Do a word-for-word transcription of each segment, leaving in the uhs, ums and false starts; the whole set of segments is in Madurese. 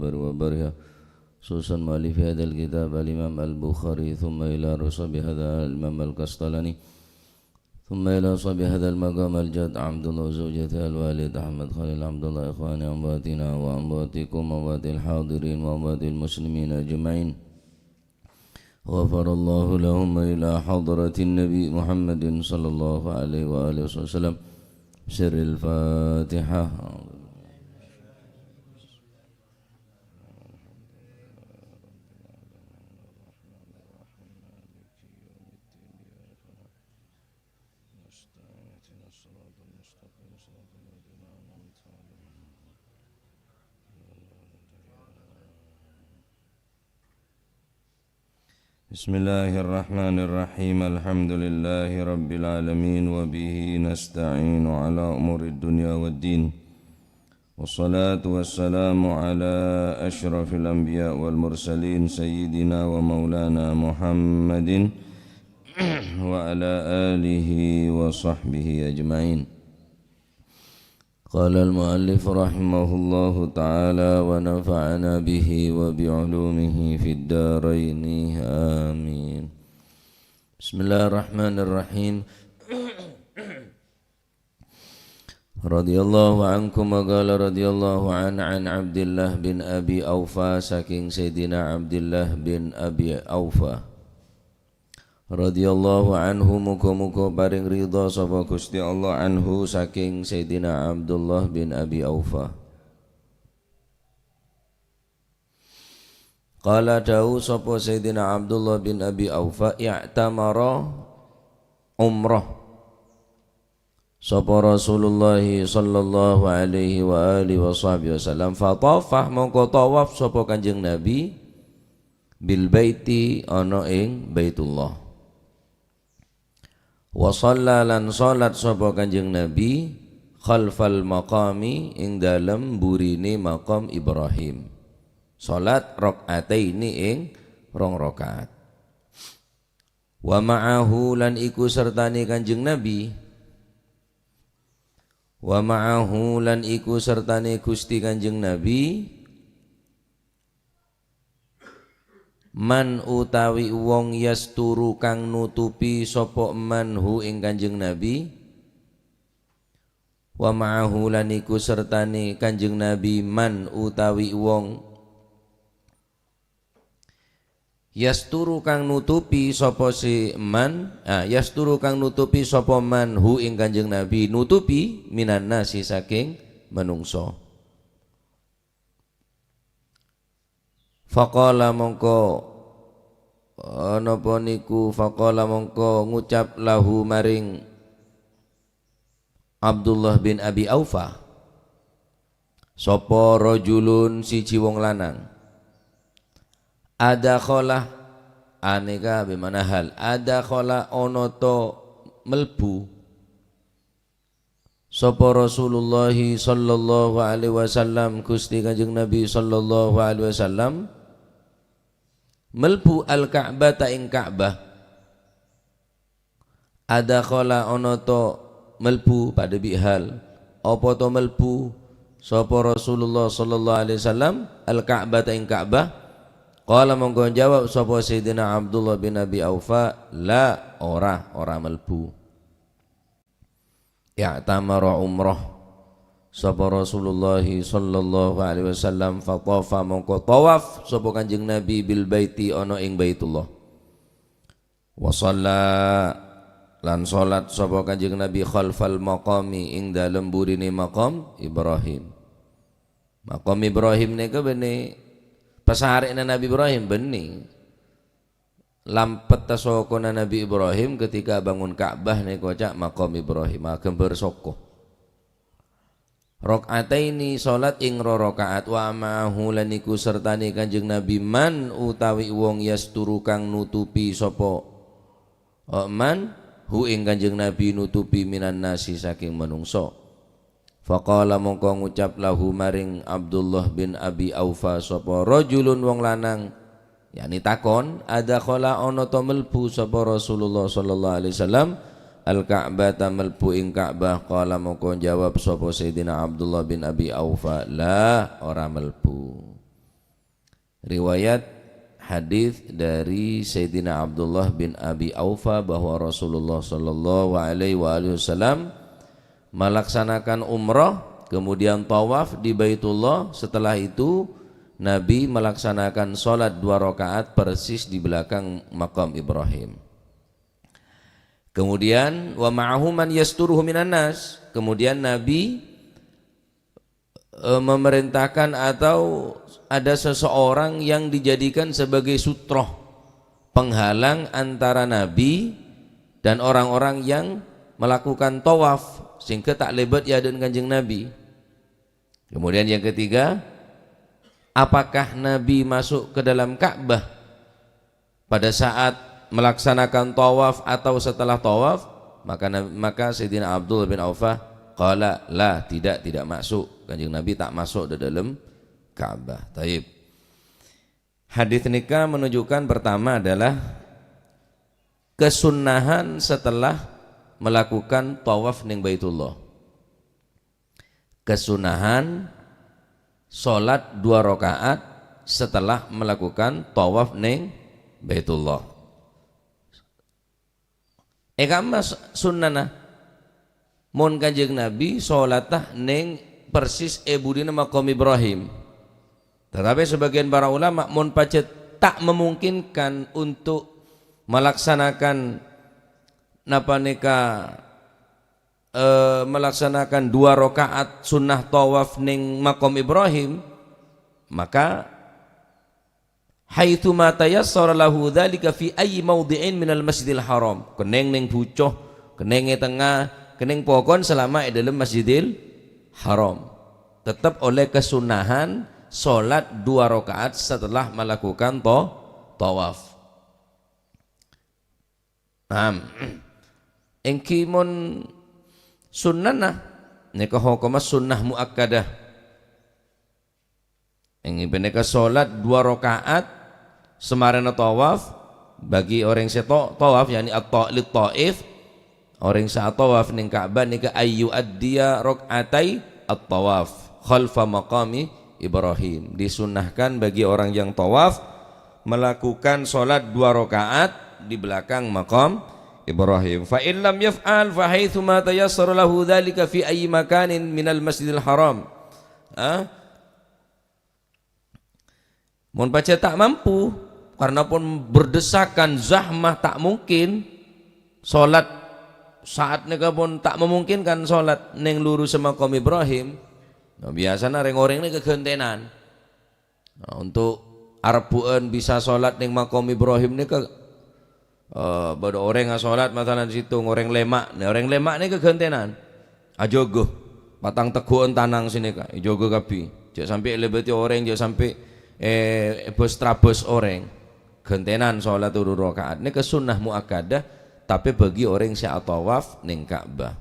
وبارها، خصوصا مؤلف هذا الكتاب الإمام البخاري، ثم إلى صاحب هذا الإمام القسطلاني، ثم إلى صاحب هذا المقام الجد عبد الله وزوجته الوالد أحمد خليل عبد الله، إخواني أمواتنا وأمواتكم وأموات الحاضرين وأموات المسلمين أجمعين. غفر الله لهم إلى حضرة النبي محمد صلى الله عليه وآله وسلم. سر الفاتحة. بسم الله الرحمن الرحيم. الحمد لله رب العالمين، وبه نستعين على أمور الدنيا والدين. والصلاة والسلام على أشرف الأنبياء والمرسلين، سيدنا ومولانا محمد وعلى آله وصحبه أجمعين. قال المؤلف رحمه الله تعالى ونفعنا به وبعلومه في الدارين، آمين. بسم الله الرحمن الرحيم. رضي الله عنكم، وقال رضي الله عنه، عن عبد الله بن أبي أوفى, saking Sayyidina Abdullah bin Abi Aufa. Radhiyallahu anhu, muga-muga paring ridha sapa Gusti Allah anhu saking Sayyidina Abdullah bin Abi Aufa. Qala, dawuh sapa Sayyidina Abdullah bin Abi Aufa, i'tamara, umrah. Sapa Rasulullah sallallahu alaihi wa alihi wa sahbihi wasallam, fatafa, mongko tawaf sapa Kanjeng Nabi, bil baiti, ana ing Baitullah. Wa shalla, lan salat sapa Kanjeng Nabi, khalfal maqami, ing dalem mburine maqam Ibrahim. Salat rak'ataini, ing rong rakaat. Wa ma'ahu, lan iku sertane Kanjeng Nabi. Wa ma'ahu, lan iku sertane Gusti Kanjeng Nabi. Man, utawi wong, yasturu, kang nutupi sapa man hu ing Kanjeng Nabi. Wa ma'ahu, lan iku sertane Kanjeng Nabi, man, utawi wong, yasturu, kang nutupi sapa si man, ah, yasturu, kang nutupi sapa man hu ing Kanjeng Nabi, nutupi, minan nasi, saking manungsa. Faqala, mongko, eh, napa niku, faqala, mongko ngucap, lahu, maring Abdullah bin Abi Aufa, sapa rajulun, siji wong lanang. Adakhala, aneka bimana hal. Adakhala, ana ta melbu sapa Rasulullah sallallahu alaihi wasallam, Gusti Kanjeng Nabi sallallahu alaihi wasallam, melbu al-Ka'bata, ing Ka'bah. Adakhala, ana ta melbu, padha bi' hal. Apa ta melbu sapa Rasulullah sallallahu alaihi wasallam al-Ka'bata, ing Ka'bah? Qala, mongko jawab sapa Sayyidina Abdullah bin Abi Aufa, la, ora, ora melbu. I'tamara, umrah sapa Rasulullah sallallahu alaihi wasallam, fatafa, mongko tawaf sapa Kanjeng Nabi, bil baiti, ana ing Baitullah. Wa shalla, lan salat sapa Kanjeng Nabi, khalfal maqami, ing dalem burine maqam Ibrahim. Maqam Ibrahim neka benne pasarena Nabi Ibrahim, benne. Lampetta sokona Nabi Ibrahim ketika bangun Ka'bah neka oca' maqam Ibrahim, ah, gambar soko. Rak'ataini, salat ing ro rakaat, wa ma'ahu, lan iku sertane Kanjeng Nabi, man, utawi wong, yasturu, kang nutupi sapa, eh, man, hu ing Kanjeng Nabi, nutupi, minan nasi, saking manungsa. Faqala, mongko ngucap, lahu, maring Abdullah bin Abi Aufa, sapa rajulun, wong lanang, yakni takon, adakhala, ana ta melbu sapa Rasulullah sallallahu alaihi wasallam al-Ka'bata, melbu ing Ka'bah? Qala, mongko jawab sapa Sayyidina Abdullah bin Abi Aufa, la, ora melbu. Riwayat hadis dari Sayyidina Abdullah bin Abi Aufa bahwa Rasulullah sallallahu alaihi wa alihi wasallam melaksanakan umrah, kemudian tawaf di Baitullah. Setelah itu, Nabi melaksanakan sholat dua rakaat persis di belakang makam Ibrahim. Kemudian, "Wa ma'ahu man yasturuhu minan nas." Kemudian Nabi, eh, memerintahkan atau ada seseorang yang dijadikan sebagai sutroh, penghalang antara Nabi dan orang-orang yang melakukan tawaf, sehingga ta' lèbât è adâ'na Kanjeng Nabi. Kemudian yang ketiga, apakah Nabi masuk ke dalam Ka'bah pada saat melaksanakan tawaf atau setelah tawaf? Maka Na-, maka Sayyidina Abdullah bin Aufah qala, "La, tidak, tidak masuk." Kanjeng Nabi tak masuk di dalam Ka'bah. Taib. Hadis nèka menunjukkan pertama adalah kesunnahan setelah melakukan tawaf ning Baitullah. Kesunnahan sholat dua rakaat setelah melakukan tawaf ning Baitullah. È kamma s-, sunnana? Mon Kanjeng Nabi sholata ning persis è budina Maqam Ibrahim. Tetapi sebagian para ulama, mon pajhât ta' memungkinkan untuk melaksanakan, napa nèka, eh, melaksanakan dua rakaat sunnah tawaf ning Maqam Ibrahim, maka haitsuma tayassara lahu dzalika fi ayyi maudhi'in minal Masjidil Haram. Kennèng ning buco, kennèng è tengnga, kennèng pokon selama è dalam Masjidil Haram. Tetep ollè kesunnahan sholat dua rakaat setelah melakukan to-, tawaf. Naam. Èngghi mon sunnana, nèka hokomma sunnah muakkadah. Èngghi panèka sholat dua rakaat samarèna tawaf bagi orèng sè to-, tawaf, yakni at-ta-, lit-taif. Orèng sè atawaf ning Ka'bah nèka ayyu addiya rak'atai at-tawaf khalfa maqami Ibrahim. Disunnahkan bagi orang yang tawaf melakukan sholat dua rakaat di belakang makam Ibrahim. Fa in lam yaf'al, fa haitsuma tayassara lahu dzalika fi ayyi makanin minal Masjidil Haram. Ah? Mon pajhât ta' mampu, karena pon berdesakan, zahmah, ta' mungkin sholat saat nèka pon ta' memungkinkan sholat neng lurus makam Ibrahim. Nah, biasana rèng-orèng nèka ghântènan. Nah, untuk arebbu'ân bisa sholat neng makam Ibrahim nèka, eh, bâdâ orèng asholat, masalan, sèttong orèng lèma'. Nah, orèng lèma' nèka ghântènan. Ajâgâ. Patang teggu'ân tanang sè nèka, èjâgâ kabbhi. Jhâ' sampè' èlèbâdhi orèng, jhâ' sampè', eh, èbâs-trabâs orèng. Ghântènan sholat turu rakaat. Nèka sunnah muakkadah, tapè bagi orèng sè atawaf neng Ka'bah.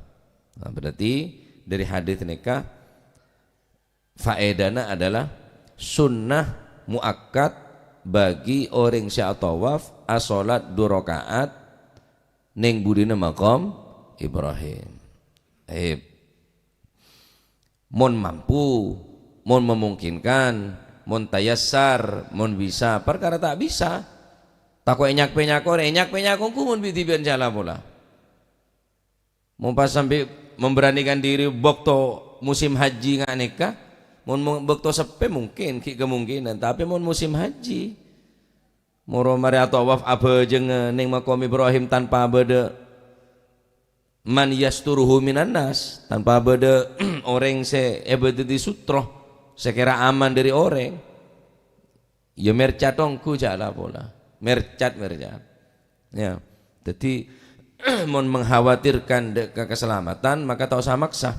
Nah, berarti dari hadis nèka, faedana adalah sunnah muakkad bagi orèng sè atawaf asholat dua rakaat neng budina makam Ibrahim. Taib. Mon mampu, mon memungkinkan, mon tayassar, mon bisa, parkara ta' bisa, tako' ènyak-pènyak orèng, ènyak-pènyak ongghu mon bi' dhibi'ân sala pola. Mon pas sambi' memberanikan diri bâkto musim haji nga' nèka, mon, mon bâkto seppè mungkin, ghi' kemungkinan, tapè mon musim haji, moro marè atawaf abhâjâng neng makam Ibrahim tanpa bâdâ man yasturuhu minan nas, tanpa bâdâ orèng sè èbâdâddhi sutro, sè kèra aman dâri orèng. Ya mercat ongghu jhâ' la pola. Mercat, mercat. Ya. Dhâddhi, mon mengkhawatirkan dâ' ka keselamatan, maka ta' osa maksa.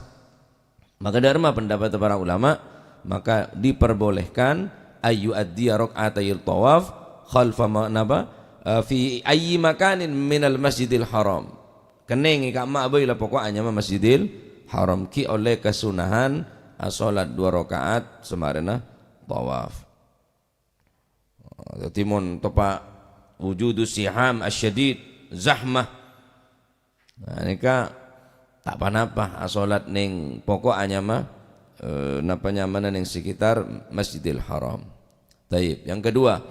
Maka dâ' remma pendapat para ulama, maka diperbolehkan ayyu addiya rak'atayil tawaf khalfa ma-, napa? Eh, fi ayyi makanin minal Masjidil Haram. Kennèng è ka'emma bhâi la poko' anyama Masjidil Haram, ghi' ollè kasunnahan asholat dua rakaat samarèna tawaf. Dhâddhi mon teppa' wujudus ziham asyadid, zahmah. Nah, nèka ta' pa-napa asholat neng poko' anyama, eh, napa nyamana neng sekitar Masjidil Haram. Taib. Yang kedua,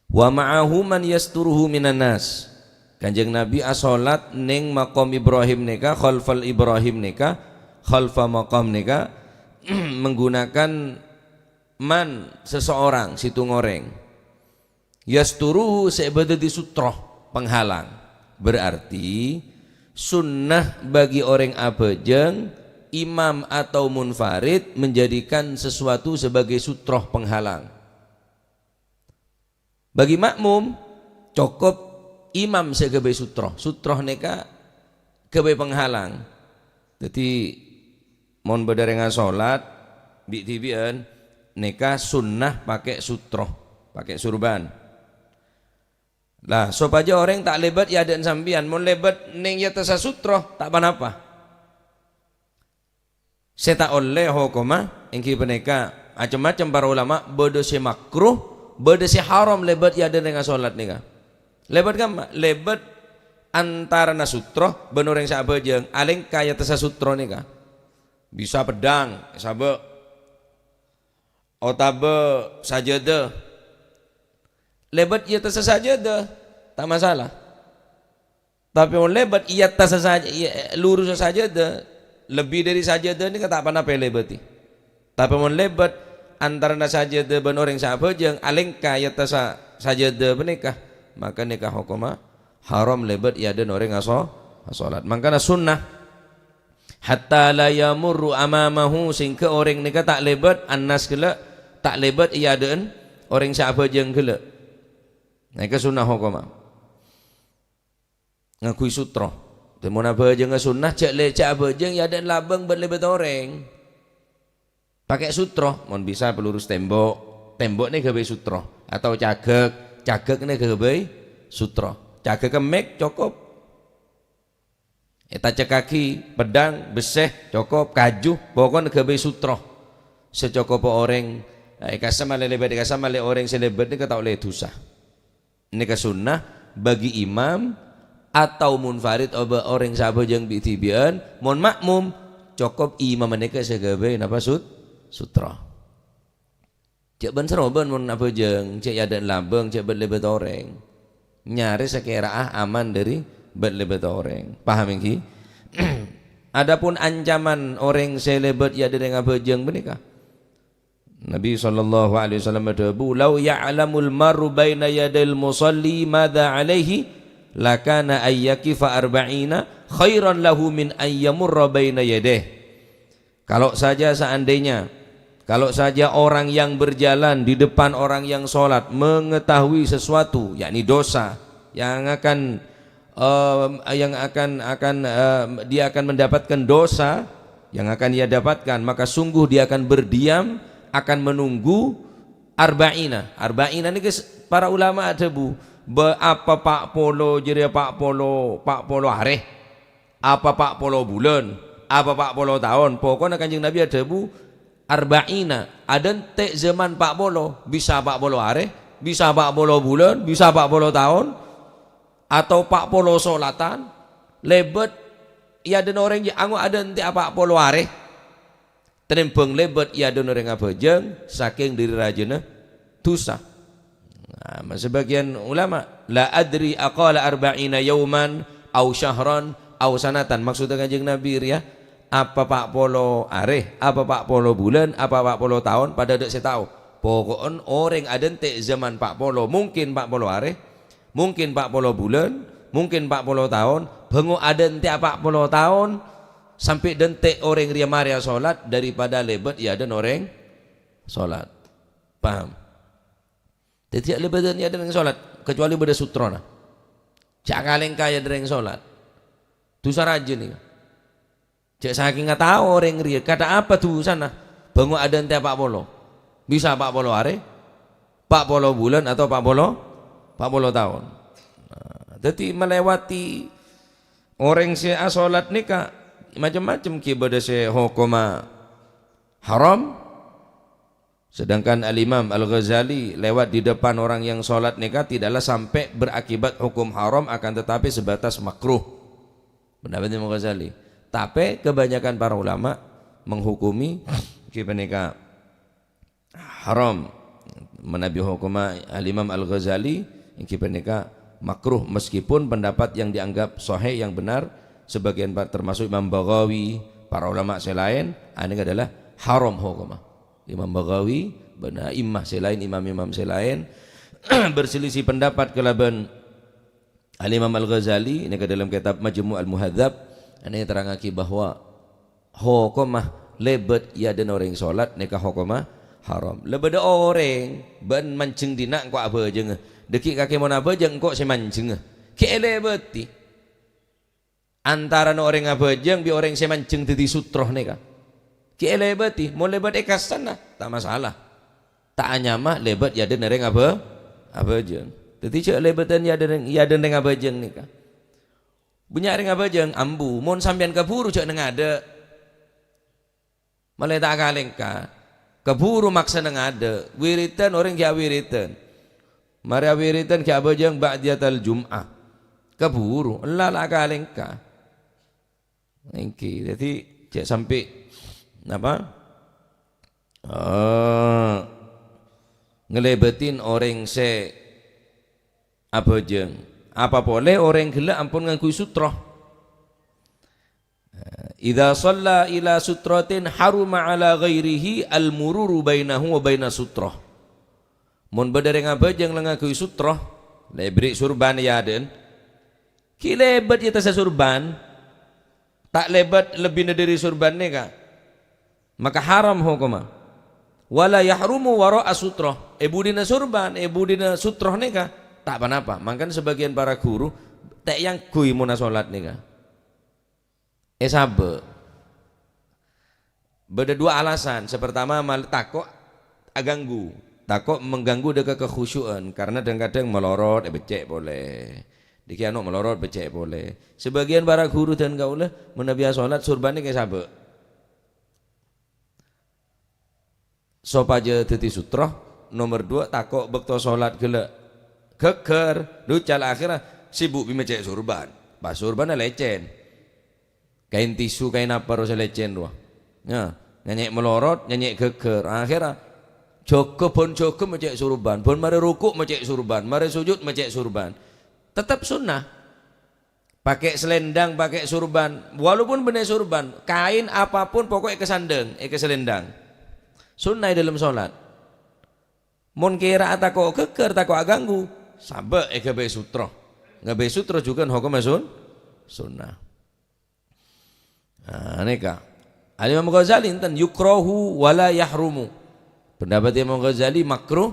"Wa ma'ahu man yasturuhu minan nas." Kanjeng Nabi asolat neng makom Ibrahim neka, khalfal Ibrahim neka, khalfa makom neka, menggunakan man, seseorang, situng oreng. Yasturuhu, se badaddi sutroh, penghalang. Berarti, sunnah bagi oreng abhâjâng, imam atau munfarid menjadikan sesuatu sebagai sutroh penghalang. Bagi makmum, cokop imam se ghâbây sutroh. Sutroh neka ghâbây penghalang. Daddi, mon badha rèng asolat bi'-dhibi'ân, neka sunnah pake sutroh, pake surban. Lah, sopajâ orèng ta' lèbât è adâ'na sampèyan, mon lèbât neng è attassa sutroh, ta' pa-napa. Se ta' olle hokomma, enggi paneka, macem-macem para ulama, badha se makruh, badha se haram lèbât è adâ'na rèng asolat neka. Lèbât kamma? Lèbât antarana sutroh bân orèng se abhâjâng, alengka è attassa sutroh neka. Bisa peddhâng, sabâ', otabâ sajâdâ. Lèbât è attassa sajâdâ, ta' masalah. Tapè mon lèbât è attassa saj-, è, lurussa sajâdâ, lebbi dâri sajâdâ nèka ta' pa-napa èlèbâti. Tapè mon lèbât antarana sajâdâ bân orèng se abhâjâng alengka è attassa sajâdâ panèka, maka nèka hokomma haram lèbât è adâ'na orèng aso-, asolat. Mangkana sunnah, "Hatta la yamurru amamahu," sehingga orèng nèka ta' lèbât, annas ghellâ', ta' lèbât è adâ'na orèng se abhâjâng ghellâ'. Nèka sunnah hokomma. Ngangghuy sutroh. Mon abhâjângnga sunnah, jhâ' lè-, jhâ' abhâjâng è adâ'na labâng bân lèbât orèng. Pake sutroh, mon bisa pelurus tembok. Tembok nè ghâbây sutroh. Atau cagâk, cagâk nè ghâbây sutroh. Cagâk kemmek cokop. Ètacekkaghi peddhâng, bessè, cokop, kaju, pokokna ghâbây sutroh. Sacokoppa orèng, eh, èkasemma lè-, lèbât èkasemma lè orèng sè lèbât nèka ta' ollè dhusa. Nèka sunnah bagi imam atau munfarid oba orèng sè abhâjâng bi'-dhibi'ân, mon makmum, cokop imam nèka sè ghâbây napa sut-, sutroh. Jhâ' bân-sarobân mon abhâjâng, jhâ' è adâ'na labâng, jhâ' bât-lèbât orèng. Nyarè sakèra'a aman dâri bât-lèbât orèng. Paham ènggi? Adapun ancaman orèng sè lèbât è adâ'na rèng abhâjâng panèka, Nabi sallallahu alaihi wasallam adhâbu, "Lau ya'lamul marru baina yadail musalli madza alaihi, lakana ayyakifa arba'ina khairan lahu min ayyamurra baina yadaih." Kalau saja seandainya, kalau saja orang yang berjalan di depan orang yang sholat mengetahui sesuatu, yakni dosa, yang akan, em, yang akan, akan, em, dia akan mendapatkan dosa, yang akan ia dapatkan, maka sungguh dia akan berdiam, akan menunggu arba'ina. Arba'ina nèka s-, para ulama adhâbu, bâ-, apa pa' polo jârèya pa' polo, pa' polo arè? Apa pa' polo bulân? Apa pa' polo taon? Pokona Kanjeng Nabi adhâbu, "Arba'ina, adântè' jhâman pa' polo, bisa pa' polo arè, bisa pa' polo bulân, bisa pa' polo taon, atau pa' polo solatan, lèbât è adâ'na orèng jâ-, ango' adântè'a pa' polo arè." Tenembhâng lèbât è adâ'na orèng abhâjâng sakèng dâri rajâna dhusa. Nah, ma-, sebagian ulama, "La adri aqala arba'ina yauman, au syahran, au sanatan." Maksudda Kanjeng Nabi rèya, apa pa' polo arè, apa pa' polo bulân, apa pa' polo taon, padâ adâ' sè tao. Poko'en orèng adântè' jhâman pa' polo, mungkin pa' polo arè, mungkin pa' polo bulân, mungkin pa' polo taon, bângo adântè'a pa' polo taon, sampè' dântè' orèng rèya marèya solat daripada lèbât è adâ'na orèng solat. Paham? Dhâddhi, jhâ' lèbâdhân è adâ'na orèng solat, kecuali bâdâ sutrona. Jhâ' kalèngka è adâ'na orèng solat. Dhusa rajâ nèka. Jhâ' sakènga tao orèng rèya, kadhâ' apa dhusana? Bângo adântè'a pa' polo. Bisa pa' polo arè, pa' polo bulân, atau pa' polo, pa' polo taon. Nah, dhâddhi malèbâdhi orèng sè asolat nèka macem-macem, ghi' bâdâ sè hokomma haram, Sedangkan Al-Imam Al-Ghazali lewat di depan orang yang sholat nèka tidaklah sampai berakibat hukum haram, akan tetapi sebatas makruh. Pendapat Imam Ghazali. Tapi kebanyakan para ulama menghukumi ghi panèka haram. Manabi hokomma Al-Imam Al-Ghazali, èngghi panèka makruh, meskipun pendapat yang dianggap sahih, yang benar, sebagian pa-, termasuk Imam Baghawi, para ulama sè laèn, anèka adalah haram hokomma. Imam Baghawi, bân a'immah sè laèn, imam-imam sè laèn, berselisih pendapat kalabân Al-Imam Al-Ghazali, nèka dalam kitab Majmu' Al-Muhadzab, anè nerrangaghi bahwa hokomma lèbât è adâ'na orèng sholat nèka hokomma haram. La bâdâ orèng bân manjheng dinna' engko' abhâjângnga. Dâgghi' kakè mon abhâjâng engko' sè manjhengnga. Ghi' èlèbâti. Antarana orèng abhâjâng bi' orèng sè manjheng dhâddhi sutra nèka. Ghi' èlèbâti, mon lèbât è kasanna, ta' masalah. Ta' anyama lèbât è adâ'na rèng abhâ-, abhâjâng. Dhâddhi jhâ' lèbâdhân è adâ'na rèng, è adâ'na rèng abhâjâng nèka. Bânnya' rèng abhâjâng, ambu, mon sampèyan kabhuru jhâ' neng adâ'. Malè ta' akalèngka. Kabhuru maksa neng adâ'. Wiridan orèng ghi' awiridan. Marè awiridan ghi' abhâjâng ba'diyatal Jum'ah. Kabhuru, ella la akalèngka. Èngghi, dhâddhi jhâ' sampè', napa? Eh, ngalèbâtin orèng sè abhâjâng. Apa polè orèng ghellâ' ampon ngangghuy sutra. Idza shalla ila sutratin haruma ala ghairihi al-mururu bainahu wa baina sutrah. Mon bâdâ rèng abhâjâng la ngangghuy sutra, la èberri' surban è adâ'na. Ghi' lèbât è attassa surban. Ta' lèbât lebbina dâri surban nèka. Maka haram hokomma. Wala yahrumu wara'a sutrah. È budina surban, è budina sutra nèka ta' ponapa. Mangkana sabâgiyân para ghuru ta' èangghuy mon asholat nèka. Èsabâ'. Bâdâ dua alasan. Sè partama mal-, tako' aganggu. Tako' mengganggu dâ' ka kekhusyu'an. Karena dhâng-kadhâng malorot, èbeccè' polè. Dâgghi' ano' malorot, beccè' polè. Sabâgiyân para ghuru dân kaulâ, manabi asholat, surban nèka èsabâ'. Sopajâ dhâddhi sutra, nomer dua, tako' bâkto sholat ghellâ' ghâgghâr, ducal akhèrra sibuk bi' meccè' surban. Pas surbanna lècèn. Kaèn tisu, kaèn apa rowa sè lècèn rowa. Nya, nyanyè' malorot, nyanyè' ghâgghâr. Akhèrra jâgâ, bân jâgâ meccè' surban, bân marè ruku' meccè' surban, marè sujud meccè' surban. Tettep sunnah. Pakai selendang, pakai surban, walaupun bânnè surban, kain apapun pokoknya èkasandhâng, èkaselendang. Sunnah è dâlem sholat. Mon kèra tako' ghâgghâr, tako' aganggu, sabâ' èghâbây sutra. Ghâbây sutra jhughân hokomma sun-, sunnah. Nah, nèka. Al-Imam Ghazali enten, yukrahu wala yahrumu. Pendapat Imam Ghazali makruh,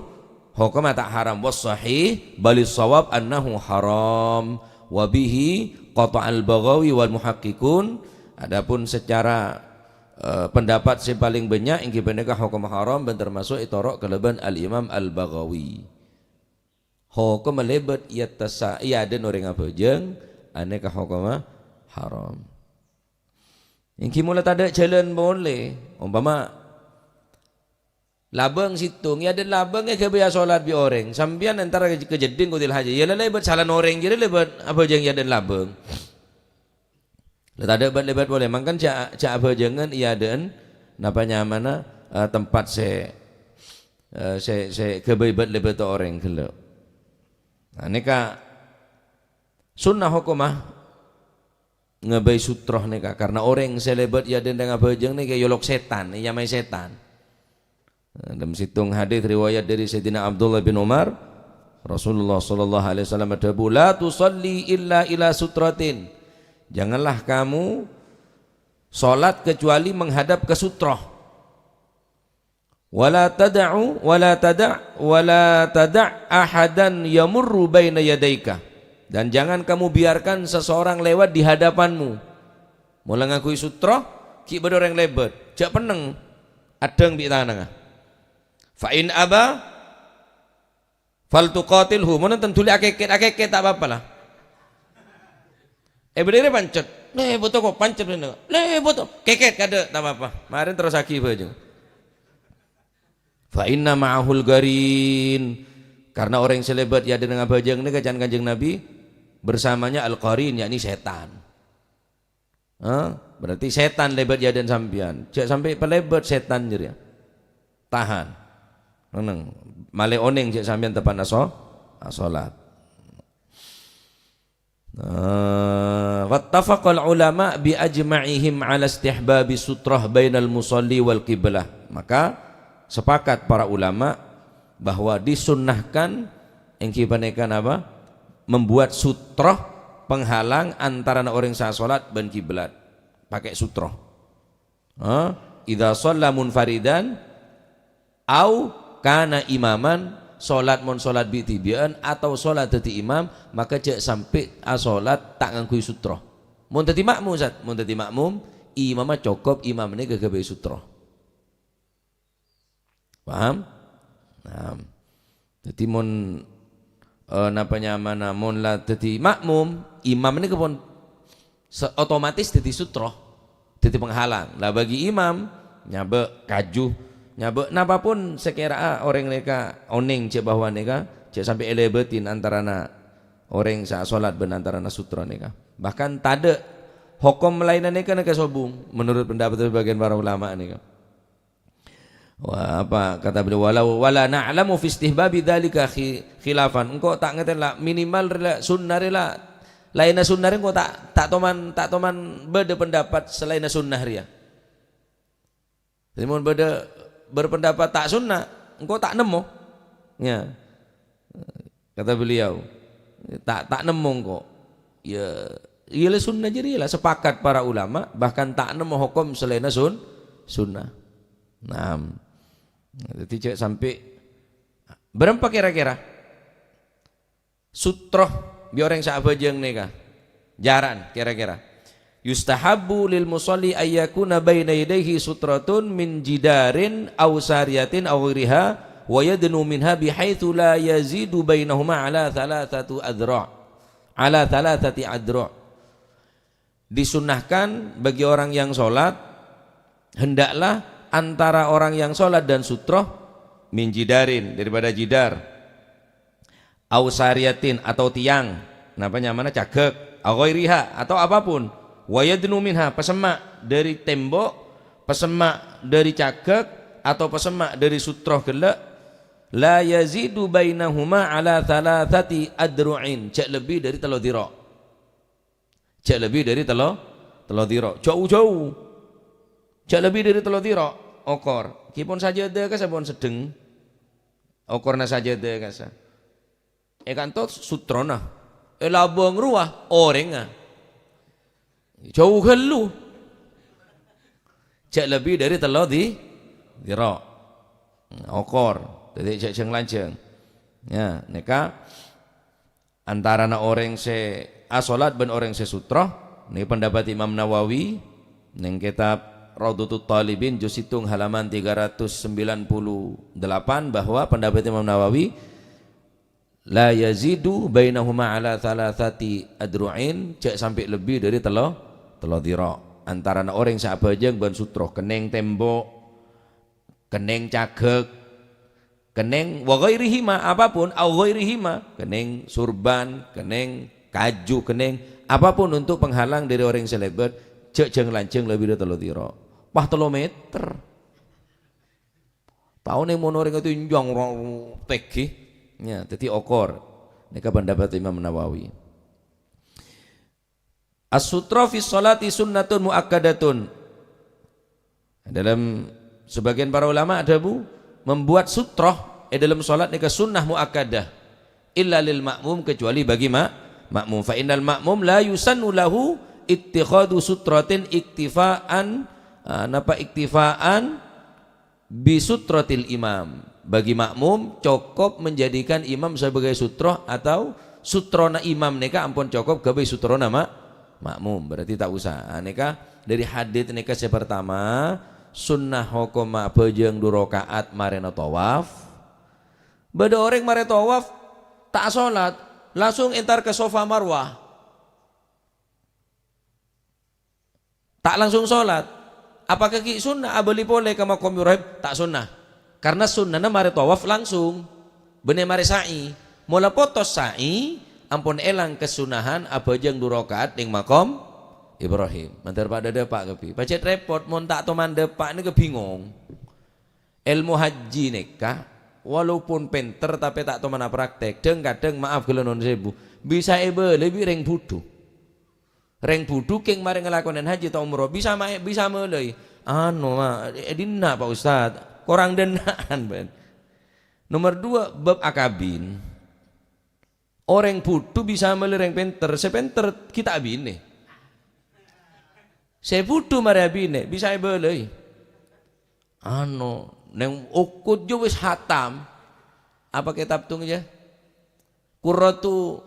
hokomma ta' haram. Was sahih, balis shawab annahu haram. Wa bihi qata'al Baghawi wal muhaqqiqun. Adapun secara, eh, pendapat sè palèng bânnya' èngghi panèka hokomma haram bân termasuk ètoro' kalabân Al-Imam Al-Baghawi. Hokomma lèbât è attassa, è adâ'na orèng abhâjâng, anèka hokomma haram. Èngghi mola tadâ' jhâlân polè. Ompama labâng sèttong, è adâ'na labâng èghâbây asholat bi' orèng. Sampèyan entar ka, ka jeddhing kotil hajat. Iyâ la lèbât salana orèng, jârèya lèbât abhâjâng è adâ'na labâng. La tadâ' bât-lèbât polè. Mangkana jhâ', jhâ' abhâjângan è adâ'na napa nyamana, eh, tempat sè, eh, sè, sè ghâbây bât-lèbât orèng ghellâ'. Nah, nèka sunnah hokomma. Ghâbây sutra nèka, karena orèng sè lèbât è adâ'na rèng abhâjâng nèka èolok sètan, ènyamaè sètan. Dâlem sèttong hadis riwayat dâri Sayyidina Abdullah bin Umar, Rasulullah sallallahu alaihi wasallam adhâbu, "La tusalli illa ila sutratin." Janganlah kamu salat kecuali menghadap ke sutra. "Wala tada'u, wala tada', wala tada' ahadan yamurru baina yadaika." Dan jangan kamu biarkan seseorang lewat di hadapanmu. Mola ngangghuy sutra, ghi' bâdâ orèng lèbât. Jhâ' pennèng, addhâng bi' tanangnga. Fa in aba, "Fal tuqatilhu," mon enten dhuli akèkèt, akèkèt ta' apa-apa la. È bâdâ rè pancet, "Lèbât kok," pancet rèna. "Lèbât kok." Kèkèt kadâ' ta' apa-apa. Marèn terrosaghi bhâjâng. "Fa inna ma'ahul qarin." Karena orèng sè lèbât è adâ'na rèng abhâjâng nèka can Kanjeng Nabi, bersamanya al-qarin, yakni sètan. Hah? Berarti sètan lèbât è adâ'na sampèyan. Jhâ' sampè' palèbât sètan jârèya. Tahan. Neng-neng. malè onèng jhâ' sampèyan teppa'na so-, asolat. Nah, wattafaqal ulama bi ajma'ihim ala istihbabi sutrah bainal musalli wal qiblah. Maka sepakat para ulama bahwa disunnahkan èngghi panèka napa? Membuat sutroh penghalang antarana orèng sè asolat bân kiblat. Pakè sutroh. Ha? Idza shalla munfaridan au kana imaman, solat mon solat bi'-dhibi'ân atau solat dhâddhi imam, maka jhâ' sampè' asolat ta' ngangghuy sutroh. Mon dhâddhi ma'mum, Ustaz, mon dhâddhi ma'mum, imamma cokop imam nèka ghâbây sutroh. Paham? Nah, dhâddhi mon, eh, napa nyamana, mon la dhâddhi ma'mum, imam nèka pon se-, otomatis dhâddhi sutroh, dhâddhi penghalang. La bagi imam, nyabâ' kaju, nyabâ' napapun sè kèra'a orèng nèka onèng jhâ' bahwa nèka jhâ' sampè' èlèbâtin antarana orèng sè asolat bân antarana sutroh nèka. Bahkan tadâ' hokom laènna nèka nèka sobung, menurut pendapat sebagian para ulama nèka. Wah, apa kata beliau? "Walau, wala na'lamu fi istihbabi dzalika khi-, khilafan." Engko' ta' ngatèn la, minimal rè la, sunnah rè la, laènna sunnah rè engko' ta', ta' toman, ta' toman bâdâ pendapat salaènna sunnah rèya. Dhâddhi, mon bâdâ berpendapat ta' sunnah, engko' ta' nemmo. Ya. Kata beliau, "Ta', ta' nemmo engko'." Ya, iyâ la sunnah jârèya la, sepakat para ulama, bahkan ta' nemmo hokom salaènna sun-, sunnah. Naam. Dhâddhi, jhâ' sampè', bârâmpa kèra-kèra sutroh bi' orèng sè abhâjâng nèka? Jhârân, kèra-kèra. "Yustahabbu lil musalli ayyakuna baina yadayhi sutratun min jidarin aw sariyatin aw ghairiha, wa yadnu minha bihaitsu la yazidu bainahuma ala thalathatu adra', ala thalathati adra'." Disunnahkan bagi orang yang sholat, hendaklah antara orang yang sholat dan sutroh min jidarin, daripada jidar, au sariyatin, atau tiang, napa nyamana, cagak, au ghairiha, atau apapun, wa yadnu minha, pasemma' dhâri tembok, pasemma' dhâri cagak, atau pasemma' dhâri sutroh ghellâ', la yazidu bainahuma ala thalathati adru'in, jhâ' lebbi dhâri tello dhira'. Jhâ' lebbi dhâri tello, tello dhira'. Jhâu-jhâu. Jhâ' lebbi dhâri tello dhira'. Okor. Ghi pon sajâdâ kassa pon seddheng. Okorna sajâdâ kassa. È kanto sutrona. È labâng rowa orèngnga. Jhâu ghâllu. Jhâ' lebbi dhâri tello dhi-, dhira'. Okor. Dhâddhi jhâ' jhâng-lanjhâng. Ya, nèka. Antarana orèng sè asolat bân orèng sè sutroh, nèka pendapat Imam Nawawi neng kitab Raudhatut Thalibin juz sèttong halaman tiga ratus sembilan puluh delapan bahwa pendapat Imam Nawawi, "La yazidu bainahuma ala thalathati adru'in," jhâ' sampè' lebbi dhâri tello, tello dhira'. Antarana orèng sè abhâjâng bân sutroh, kennèng tembok, kennèng cagak, kennèng wa ghairihima, apapun, au ghairihima, kennèng surban, kennèng kaju, kennèng apapun untuk penghalang dhâri orèng sè lèbât, jhâ' jhâng-lanjhâng lebbi dhâri tello dhira'. Wah, tello meter. Tao neng mon orèng itu njang ro-, tèngghi. Ya, dhâddhi okor. Nèka pendapat Imam Nawawi. As-sutra fi sholati sunnatun muakkadatun. Dalam sebagian para ulama adhâbu, membuat sutroh è dalam salat nèka sunnah muakkadah. Illa lil ma'mum, kecuali bagi ma-, ma'mum. Fa innal ma'mum la yusannu lahu ittikhadu sutratin iktifaan, ah, napa iktifaan bi sutratil imam. Bagi makmum, cokop menjadikan imam sebagai sutroh atau sutrona imam nèka ampon cokop ghâbây sutrona ma-, makmum. Berarti ta' usah. Ah, nèka dhâri hadits nèka sè pertama, sunnah hokomma abhâjâng du raka'at marèna tawaf. Bâdâ orèng marè tawaf, ta' asolat, langsung entar ka Safa Marwah. Ta' langsung solat. Apakah ghi' sunnah abâli polè ka Maqam Ibrahim? Ta' sunnah. Karna sunnana marè tawaf langsung. Bânnè marè sa'i. Mola potos sa'i, ampon èlang kasunnahan abhâjâng du raka'at neng Maqam Ibrahim. Mandhâr padâ dâpa' kabbhi. Pajhât rèpot, mon ta' toman dâpa' nèka bingong. Èlmo hajji nèka, walaupun pènter tapè ta' toman apraktek. Dhâng-kadhâng, maaf ghellâ' non sèbu, bisa èbâlâi bi' rèng budhu. Rèng budhu kèng marè ngalakonè hajji ta' umroh, bisa ma-, bisa mèlèi. Anu, ma-, è dinna', Pak Ustad? Korang dânna'an, bân. Nomer dua, bab akabin. Orèng budhu bisa mèlè rèng pènter, sè pènter ghi' ta' abinè. Sè budhu marè abinè, bisa èbâlâi. Anu, neng Uqud jâ wis hatam. Apa kètab tong jâ? Qurratu-,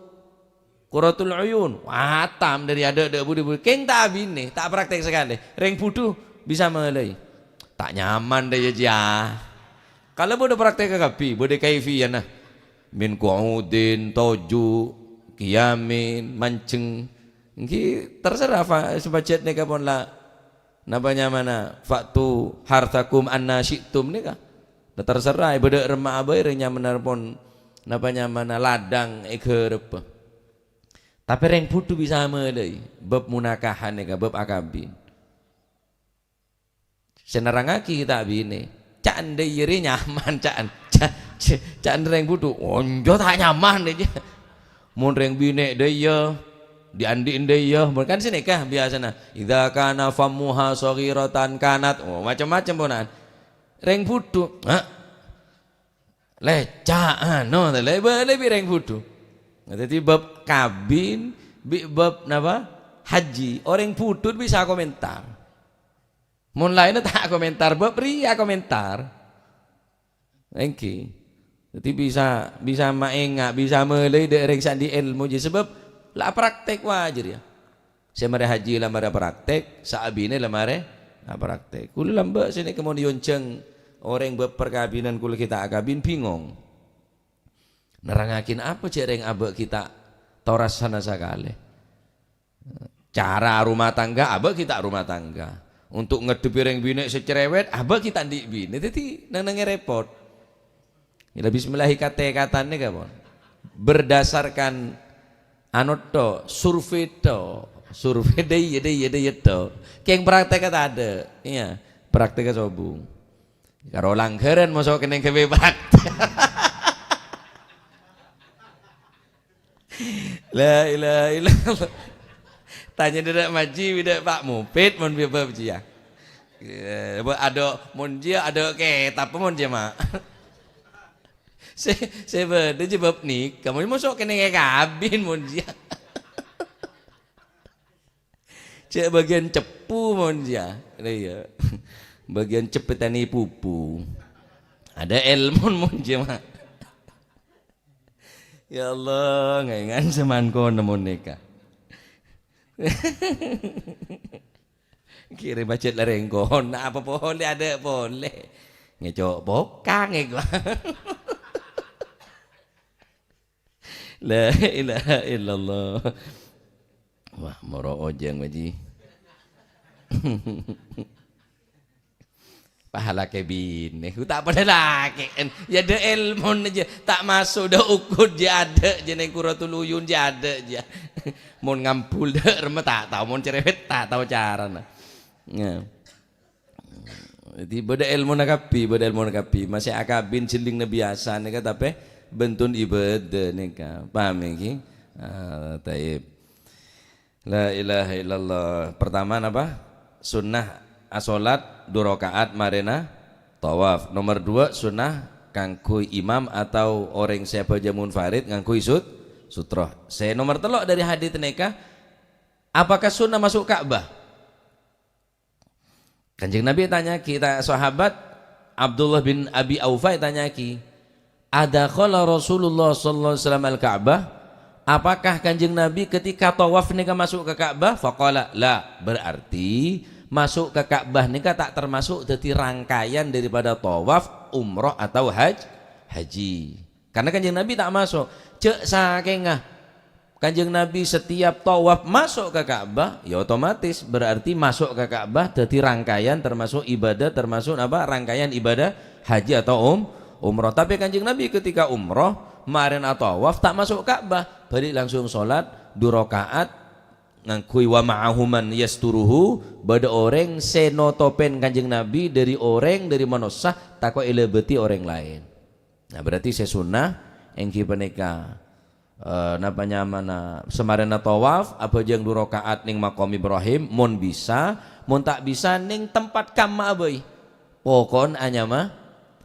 Qurratul Uyun. Hatam dâri adâ'-adâ' budi-budi. Kèng ta' abinè, ta' praktek sakalè. Rèng budhu bisa mèlèi. Ta' nyaman dâ' iyâ, jiyâ. Kalau bâdâ praktek kabbhi, bâdâ kaifiyana. Min qu'udin, toju', qiyamin, manjeng. Ènggi terserah fa-, sè pajhât nèka pon la napa nyamana, "Fa'tu hartsakum anna syi'tum" nèka. Nah, terserah, bâdâ remma'a bhâi rèng nyamana pon napa nyamana ladhâng èghârebbhâ. Tapè rèng budhu bisa mèlèi bab munakahan nèka, bab akabin. Sè nerrangngaghi ta' abinè. Ca'na dâ' iyâ rè nyaman, ca'na. Ca-, ca-, ca'na rèng budhu, "Onjâ ta' nyaman, dâ' iyâ." Mon rèng binè' dâ' iyâ, dhi'-andhi'na dâ' iyâ, mon kan sanèka biyasana, "Idza kana fammuha shaghiratan kanat," oh, macem-macem pona'an. Rèng budhu, ha? Lèca', anu, ta' lè-, bâlâi bi' rèng budhu. Nah, dhâddhi bab kabin, bi' bab napa? Hajji. Orèng budhu bisa komentar. Mon laènna ta' komentar, bab rèya komentar. Ènggi. Dhâddhi bisa, bisa maènga', bisa mèlèi dâ' rèng sè andi' èlmo, jâ, sabâb la praktek wajâr, yâ. Sè marè hajji la marè praktek, sè abinè la marè apraktek. Kaulâ lambâ' sè nèka mon èyonjhâng orèng bab parkabinan kaulâ ghi' ta' akabin, bingong. Nerrangngaghi apa jâ' rèng abâ' ghi' ta' tao rassana sakalè. Cara rumah tangga, abâ' ghi' ta' rumah tangga. Untuk ngaddhebbhi rèng binè' sè cerewet, abâ' ghi' ta' andi' binè. Dhâddhi nang-nangè repot. Ila bismillahi kate-katan nèka, pon. Berdasarkan anu to, survei to. Survei dâ' iyâ, dâ' iyâ, dâ' iyâ to. Kèng praktek tadâ'. Iyâ, praktek sobung. Karo langghârân mosok kennèng ghâbây praktek. La ilaha illallah. Tanya dâ' Maji, bidâ Pak Mupit, mon biyâ bab jiyâ. Eh, bu-, adâ' mon jiyâ, adâ' kètab mon jiyâ, Ma'. Sè, sè bâdâ jiyâ bab nèka, mon mosok kennèng èkabin mon jiyâ. Cè' bâgiyân ceppu mon jiyâ. Iyâ. Bâgiyân ceppètanè pupu. Adâ' èlmo mon jiyâ, Ma'. Ya Allah, ngaèngan sè mangkon mon nèka. Kèrè macet la rèng kona, apa polè, adâ' polè. Ngèco' pokang, èko. La ilaha illallah. Wah, moro ojâng, Maji. Pahala kè binè, ku ta' padâ lakè'en. Yâ, dâ' èlmona jiyâ, ta' maso' dâ' Uqud jiyâ adâ', jiyâ neng Qurratul Uyun jiyâ adâ', jiyâ. Mon ngambul dâ' remma ta' tao, mon cerewet ta' tao carana. Nah. Dhâddhi bâdâ èlmona kabbhi, bâdâ èlmona kabbhi. Masè akabin jhellingnga biyasa nèka, tapè bendhuna ibâdâ nèka. Paham ngghi? Ah, taib. La ilaha illallah. Pertama napa? Sunnah asolat du rakaat marèna tawaf. Nomor dua, sunnah kaangghuy imam atau orèng sè abhâjâng munfarid ngangghuy sut-, sutra. Sè nomor tello' dâri hadits nèka, apakah sunnah masuk Ka'bah? Kanjeng Nabi ètanya'aghi, ta-, sahabat Abdullah bin Abi Aufa ètanya'aghi, "Adakhala Rasulullah sallallahu alaihi wasallam al-Ka'bah?" Apakah Kanjeng Nabi ketika tawaf nèka masuk ka Ka'bah? Faqala, "La." Berarti masuk ka Ka'bah nèka ta' termasuk dhâddhi rangkaian daripada tawaf, umroh atau haj-, haji. Karena Kanjeng Nabi ta' maso'. Jâ' sakènga Kanjeng Nabi setiap tawaf maso' ka Ka'bah, ya otomatis berarti maso' ka Ka'bah dhâddhi rangkaian termasuk ibadah, termasuk apa? Rangkaian ibadah haji atau um-, umroh. Tapè Kanjeng Nabi ketika umroh, marèna tawaf ta' maso' Ka'bah, balik langsung sholat du rakaat ngangghuy wa ma'ahu man yasturuhu, bâdâ orèng sè notopèn Kanjeng Nabi dâri orèng, dâri manossa, tako' èlabâdhi orèng laèn. Nah, berarti sè sunnah èngghi panèka, eh, napa nyamana, samarèna tawaf, abhâjâng du raka'at neng Maqam Ibrahim, mon bisa, mon ta' bisa, neng tempat kamma bhâi. Pokokna anyama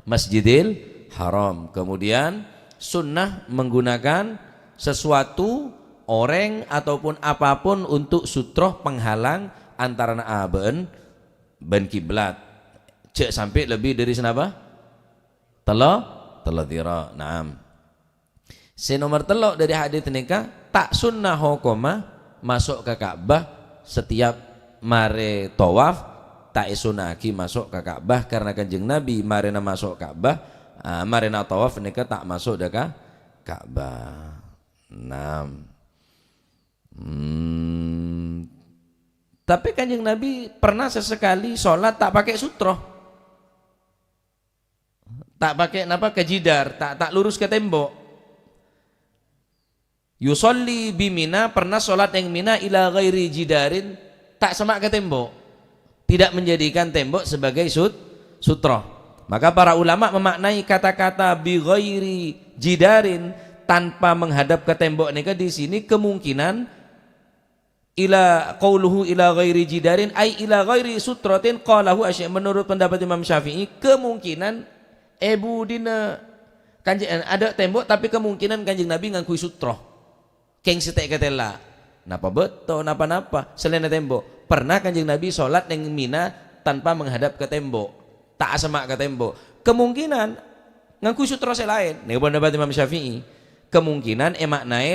Masjidil Haram. Kemudian, sunnah menggunakan sesuatu, orèng, ataupun apapun untuk sutroh penghalang antarana abâ'na bân kiblat. Jhâ' sampè' lebbi dhâri sanapa? Tello, tello dhira'. Naam. Sè nomer tello' dhâri hadits nèka, ta' sunnah hokomma maso' ka Ka'bah setiap marè tawaf, ta' èsunna'aghi maso' ka Ka'bah, karena Kanjeng Nabi marèna maso' Ka'bah, ah, marèna tawaf nèka ta' maso' dâ' ka Ka'bah. Naam. Hmm. Tapè Kanjeng Nabi pernah sesekali sholat ta' pakè sutroh. Ta' pakè napa, ka jidar, ta', ta' lurus ka tembok. Yusolli bi Mina, pernah sholat neng Mina ila ghairi jidarin, ta' semma' ka tembok. Tidak menjadikan tembok sebagai sut-, sutroh. Maka para ulama memaknai kata-kata bi ghairi jidarin, tanpa menghadap ke tembok nèka di sini kemungkinan ila qauluhu ila ghairi jidarin, ai ila ghairi sutratin qalahu asy-, menurut pendapat Imam Syafi'i, kemungkinan è budina Kanjeng, adâ' tembok, tapè kemungkinan Kanjeng Nabi ngangghuy sutroh. Kèng sè ta' èkatèla'. Napa bâto, napa-napa, salaènna tembok. Pernah Kanjeng Nabi sholat neng Mina tanpa menghadap ke tembok. Ta' asemma' ka tembok. Kemungkinan ngangghuy sutroh sè laèn. Nèka pendapat Imam Syafi'i. Kemungkinan èmaknaè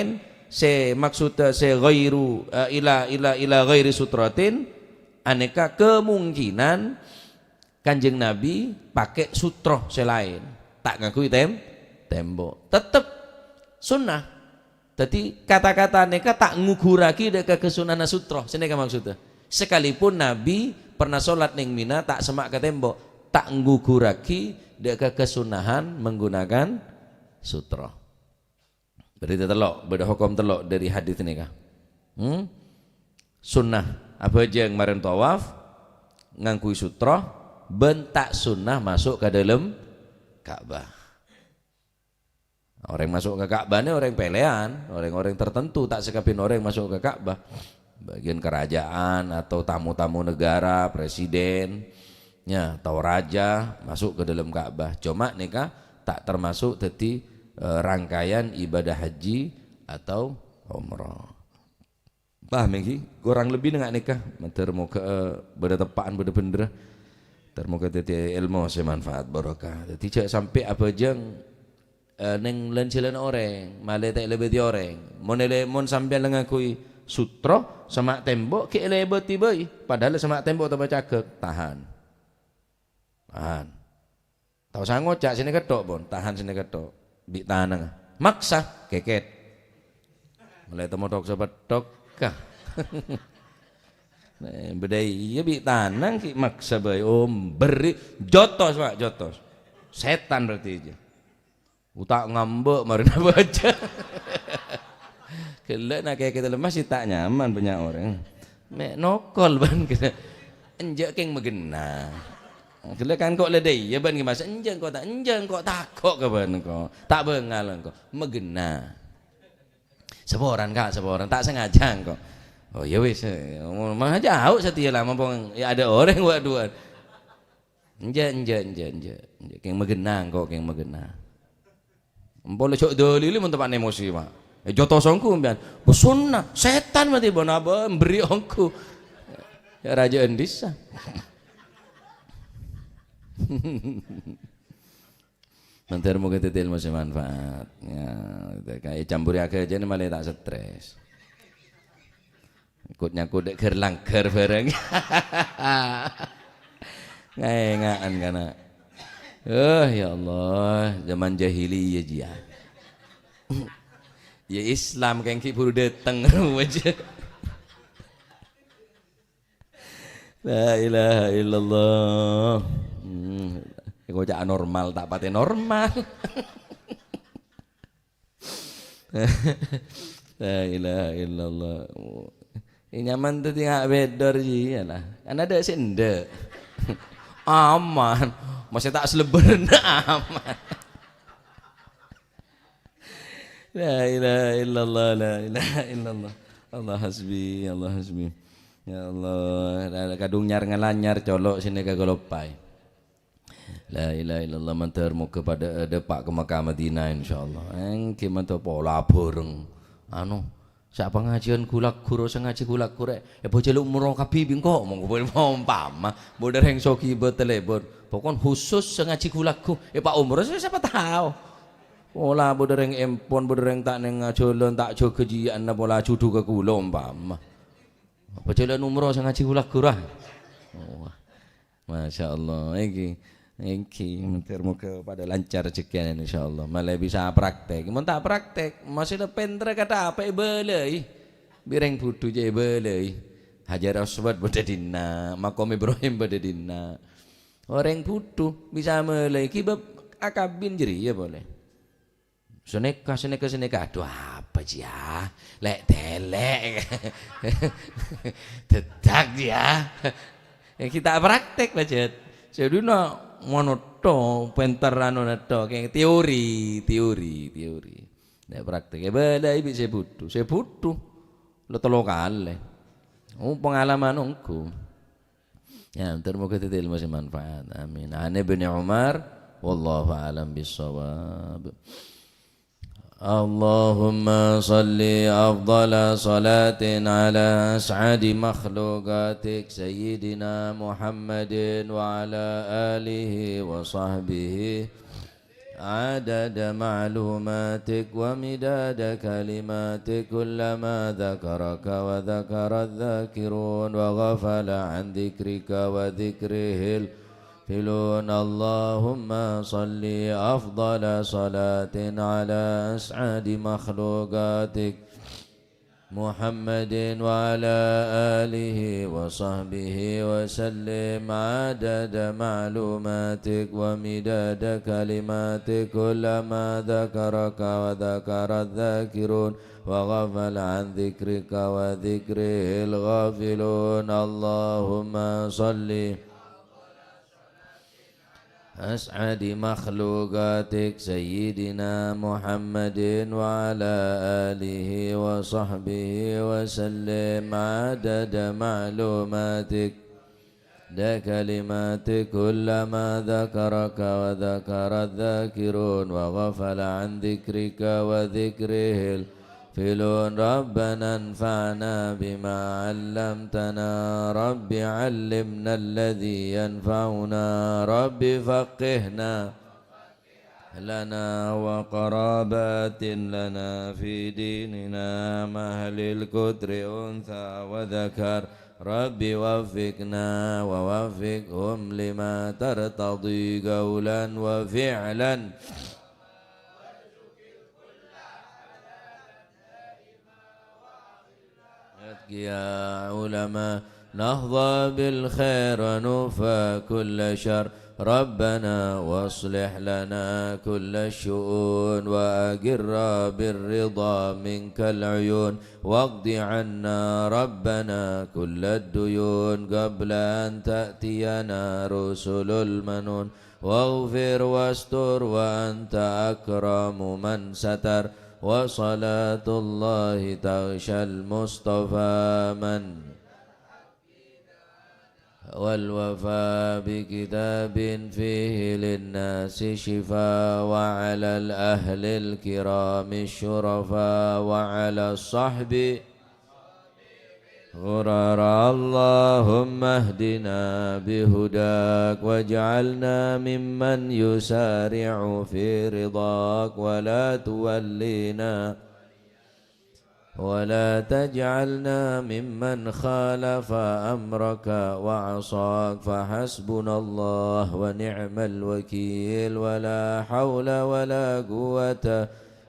sè maksodda sè ghairu, eh, ila, ila, ila ghairi sutratin, anèka kemungkinan Kanjeng Nabi pakè sutroh sè laèn, ta' ngangghuy tem-, tembok. Tettep sunnah. Dhâddhi, kata-kata nèka ta' ngughurraghi dâ' ka kasunnahanna sutroh. Sè nèka maksodda. Sekalipun Nabi pernah sholat neng Mina ta' semma' ka tembok, ta' ngughurraghi dâ' ka kasunnahan menggunakan sutroh. Berarti tello', bâdâ hokom tello' dhâri hadits nèka. Hmm? Sunnah abhâjâng marèna tawaf, ngangghuy sutroh, bân ta' sunnah maso' ka dâlem Ka'bah. Orèng maso' ka Ka'bah nè orèng pèlèyan, orèng-orèng tertentu, ta' sakabin orèng maso' ka Ka'bah. Bagian kerajaan atau tamu-tamu negara, presiden, ya, atau raja maso' ka dâlem Ka'bah. Coma nèka ta' termasuk dhâddhi, eh, rangkaian ibadah haji atau umrah. Paham èngghi? Kurang lebbi nèng-nèngka. Mator moghâ, eh, bâdâ teppa'an, bâdâ bhendherrâ. Mator moghâ dhâddhi èlmo sè manfaat, barokah. Dhâddhi jhâ' sampè' abhâjâng, eh, nèng lan-jhâlân orèng, malè ta' èlèbâdhi orèng. Mon èlè-, mon sampèyan la ngangghuy sutroh, semma' tembok, ghi' èlèbâdhi bhâi. Padahal semma' tembok ta' pacagâk. Tahan. Tahan. Ta' osa ngoca' sè nèka tho', pon. Tahan sè nèka tho'. Bi' tanang. Maksa, kèkèt. Molaè temodhok sapèdhok, ka. Nè, bâdâ iyâ bi' tanang ghi' maksa bhâi. Oh, berri'. Jotos, Pak, jotos. Sètan berarti iyâ. Uta' ngambek marèna bâjâ. Ghellâ' na' kèkèt lemas sè ta' nyaman bânnya' orèng. Mè' nokol bân ghellâ'. Enjâ' kèng maghenna. Ghellâ' kan ko' ledâ iyâ bân ghi' mas, enjâ' engko' ta', enjâ' engko' tako' ka bân engko'. Ta' bângal engko'. Maghenna. Saporana, Ka', saporana. Ta' sengaja engko'. Oh, ya wis. Mangajâ au' satèya la, mompong ya ada orèng wa' duwân. Enjâ', enjâ', enjâ', enjâ'. Enjâ', kèng maghenna engko', kèng maghenna. Empolo jhâ' dalili mon teppa'na emosi, Pak. Eh, jotos ongghu sampèyan. Bâ' sonnat, sètan mati bân abâ' mberri' ongghu. Ya, rajâ'ân dhisa. Mator moghâ dhâddhi èlmo sè manfaat. Ya, kayak campuri aghâjâna malè ta' stres. Kut-nyakut dek ger-langger bareng. Ngaenga'an kana'. Eh, ya Allah, zaman jahiliyah jiyâ. Ya Islam kèng ghi' buru dâteng aja. La ilaha illallah. Hmm, kok ca'na normal, ta' patè normal. La ilaha illallah. È, nyaman tuh tinggal bedor ji, ya lah. Kan ada sih ndek. Aman. Masih tak seleberan aman. La ilaha illallah, la ilaha illallah. Allah hasbi, Allah hasbi. Ya Allah, kadhung nyar-ngalanyar colo' sè nèka kaloppaè. La ilaha illallah, mandhâr moghâ padhâ, eh, dâpa' ka Makkah Madinah, insyaallah. Èngghi mandhâr pola bhâreng. Anu, sè pangajiân ghulâ-ghulâ, sè ngajhi ghulâ-ghulâ, eh, bâjâ la umroh kabbhi bi' engko', monggo pompama. Bâdâ rèng soghi bâtellèbon. Pokon khusus sè ngajhi ghulâ-ghu, eh, pa' umroh, sapa tao. Pola bâdâ rèng empon, bâdâ rèng ta' nèng ajhâlân, ta' jâgâ jiyâ'ânna pola judhu ka kaulâ, ompama. Apa jhâlân umroh sè ngajhi ghulâ-ghulâ? Oh, wah. Masya Allah, èngghi, èngghi, mandhâr moghâ padhâ lancar rejhekkèna, insyaallah. Malè bisa praktek. Mon ta' praktek, masih pènter kata apa èbâlâi? Bi' rèng bhudhu jâ èbâlâi. Hajar Aswad bâdâ dinna', Maqam Ibrahim bâdâ dinna'. Orèng bhudhu bisa malè, ghibâ akabin jârèya polè. Sanèka, sanèka, sanèka. Aduh, apa jiyâ? Lè'-tèlè'. Dâddhâk jiyâ. Ya, kita praktek, Pak Jat. Sè dhuna monotto, pènter anu netto. Kèng teori, teori, teori. Lè' praktek. Ya, bâlâi bi' sè bhudhu. Sè bhudhu. Lo tello kalè. Oh, pengalaman ongghu. Ya, mandhâr moghâ dhâddhi ilmu sè manfaat. Amin. An Ibni Umar, wallahu a'lam bissawab. اللهم صل أفضل صلاة على أسعد مخلوقاتك سيدنا محمد وعلى آله وصحبه عدد معلوماتك ومداد كلماتك، كلما ذكرك وذكر الذاكرون وغفل عن ذكرك وذكره الغافلون. اللهم صل أفضل صلاة على أسعد مخلوقاتك محمد وعلى آله وصحبه وسلم عدد معلوماتك ومداد كلماتك، كلما ذكرك وذكر الذاكرون وغفل عن ذكرك وذكره الغافلون. اللهم صل أسعد مخلوقاتك سيدنا محمد وعلى آله وصحبه وسلم عدد معلوماتك، عدد كلماتك، كلما ذكرك وذكر الذاكرون وغفل عن ذكرك وذكره الغافلون. ربنا انفعنا بما علمتنا، رب علمنا الذي ينفعنا، رب فقهنا لنا وقرابات لنا في ديننا مع أهل القطر أنثى وذكر. رب وفقنا ووفقهم لما ترتضي قولا وفعلا. أتقياء علماء نحظى بالخير ونكفى كل شر. ربنا واصلح لنا كل الشؤون وأقرا بالرضا منك العيون واقض عنا ربنا كل الديون قبل أن تأتينا رسل المنون واغفر واستر وأنت أكرم من ستر. وصلاة الله تغشى المصطفى من والوفاء بكتاب فيه للناس شفاء وعلى الأهل الكرام الشرفاء وعلى الصحب غرر. اللهم اهدنا بهداك واجعلنا ممن يسارع في رضاك ولا تولينا ولا تجعلنا ممن خالف أمرك وعصاك. فحسبنا الله ونعم الوكيل ولا حول ولا قوة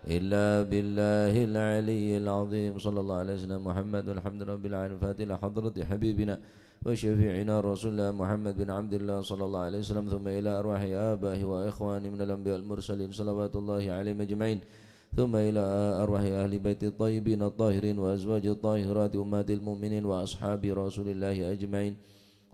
إلا بالله العلي العظيم. صلى الله على سيدنا محمد والحمد لله رب العالمين. الفاتحة لحضرة حبيبنا وشفيعنا رسول الله محمد بن عبد الله صلى الله عليه وسلم، ثم إلى أرواح آبائه وإخوانه من الأنبياء والمرسلين صلوات الله عليهم أجمعين، ثم إلى أرواح أهل بيت الطيبين الطاهرين وأزواج الطاهرات أمهات المؤمنين وأصحاب رسول الله أجمعين،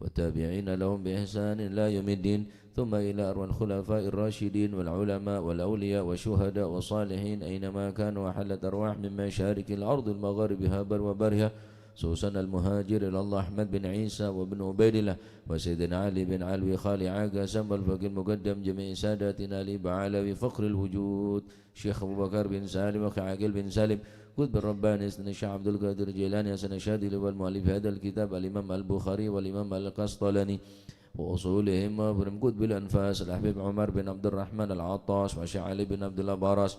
والتابعين لهم بإحسان إلى يوم الدين. ثم إلى أرواح الخلفاء الراشدين والعلماء والأولياء والشهداء والصالحين أينما كانوا، وحلت أرواح من مشارق الأرض ومغاربها بر وبرها، خصوصا المهاجر إلى الله أحمد بن عيسى وابن عبيد الله وسيدنا علي بن علوي خالع قسم والفقيه المقدم جميع ساداتنا آل بعلوي فخر الوجود، الشيخ أبو بكر بن سالم وأخي عاقل بن سالم، قطب الرباني سيدنا الشيخ عبد القادر الجيلاني حسن الشاذلي والمؤلف هذا الكتاب الإمام البخاري والإمام القسطلاني وأصولهم وأفرم قطب الأنفاس الحبيب عمر بن عبد الرحمن العطاس وأخي علي بن عبد الله براس.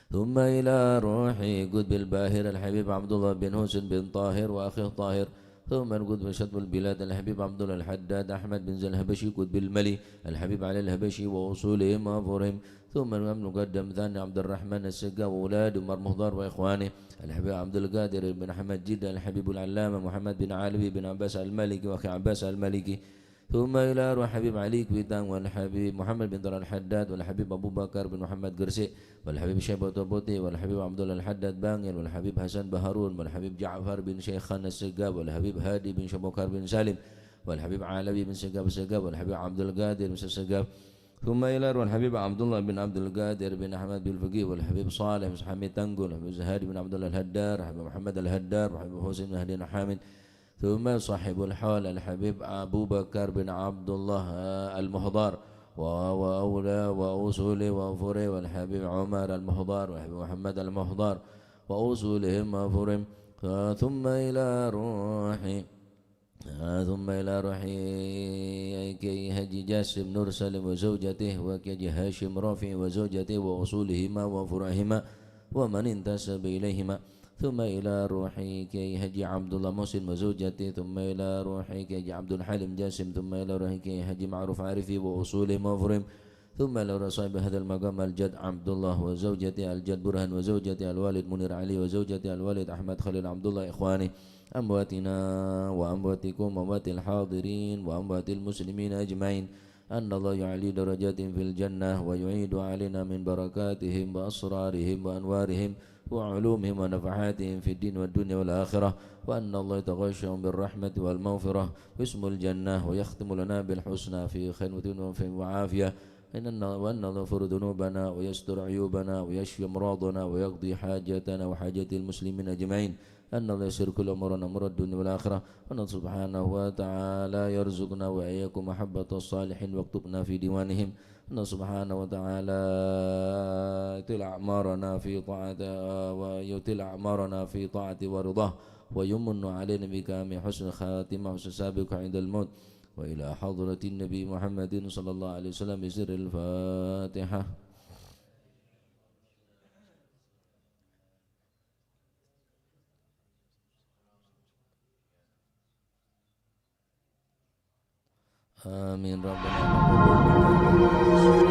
ثم إلى روح قطب الباهر الحبيب عبد الله بن حسين بن طاهر وأخيه طاهر. ثم قطب شطب البلاد الحبيب عبد الله الحداد أحمد بن زين الحبشي قطب الملي الحبيب علي الحبشي وأصولهم وأفرم. ثم المقدم ثاني عبد الرحمن السقا وأولاد عمر مهضار وإخوانه الحبيب عبد القادر بن أحمد جدة الحبيب العلامة محمد بن علوي بن عباس المالكي وأخي عباس المالكي. ثم إلى روح حبيب علي كويتان والحبيب محمد بن طلال الحداد والحبيب أبو بكر بن محمد قرسي والحبيب شيبة بوتي والحبيب عبد الله الحداد بانجل والحبيب حسن بهارون والحبيب جعفر بن شيخان السقا والحبيب هادي بن شبوكر بن سالم والحبيب علوي بن سقا السقا والحبيب عبد القادر بن سقا. ثم إلى روح الحبيب عبد الله بن عبد القادر بن أحمد بن الفقيه والحبيب صالح بن حميد تنقل والحبيب زهادي بن عبد الله الهدار والحبيب محمد الهدار والحبيب حسين بن هدينا حامد. ثم صاحب الحول الحبيب أبو بكر بن عبد الله المهضار و-، وأولى وأصوله وفروعه والحبيب عمر المهضار والحبيب محمد المهضار وأصولهم وفروعهم. ثم إلى روح آه، ثم إلى روح كي حاجي جاسم نور سالم وزوجته، وكي حاجي هاشم رافع وزوجته وأصولهما وفروعهما ومن انتسب إليهما. ثم إلى روح كي حاجي عبد الله محسن وزوجته، ثم إلى روح كي حاجي عبد الحليم جاسم، ثم إلى روح كي حاجي معروف عارفي وأصولهم وفروعهم. ثم إلى روح صاحب هذا المقام الجد عبد الله وزوجته الجد برهان وزوجته الوالد منير علي وزوجته الوالد أحمد خليل عبد الله إخوانه أمواتنا وأمواتكم وأموات الحاضرين وأموات المسلمين أجمعين. أن الله يعلي درجاتهم في الجنة ويعيد علينا من بركاتهم وأسرارهم وأنوارهم وعلومهم ونفحاتهم في الدين والدنيا والآخرة. وأن الله يتغشاهم بالرحمة والمغفرة واسم الجنة ويختم لنا بالحسنى في خير وعافية. إن الله، وأن الله يغفر ذنوبنا ويستر عيوبنا ويشفي أمراضنا ويقضي حاجاتنا وحاجات المسلمين أجمعين. أن الله يسر كل أمورنا أمور الدنيا والآخرة. وأن الله سبحانه وتعالى يرزقنا وإياكم محبة الصالحين واكتبنا في ديوانهم. أن الله سبحانه وتعالى يطيل أعمارنا في طاعته، ويطيل أعمارنا في طاعته ورضاه، ويمن علينا بكرم حسن خاتمة وحسن سابقة عند الموت. وإلى حضرة النبي محمد صلى الله عليه وسلم بسر الفاتحة. آمين رب العالمين.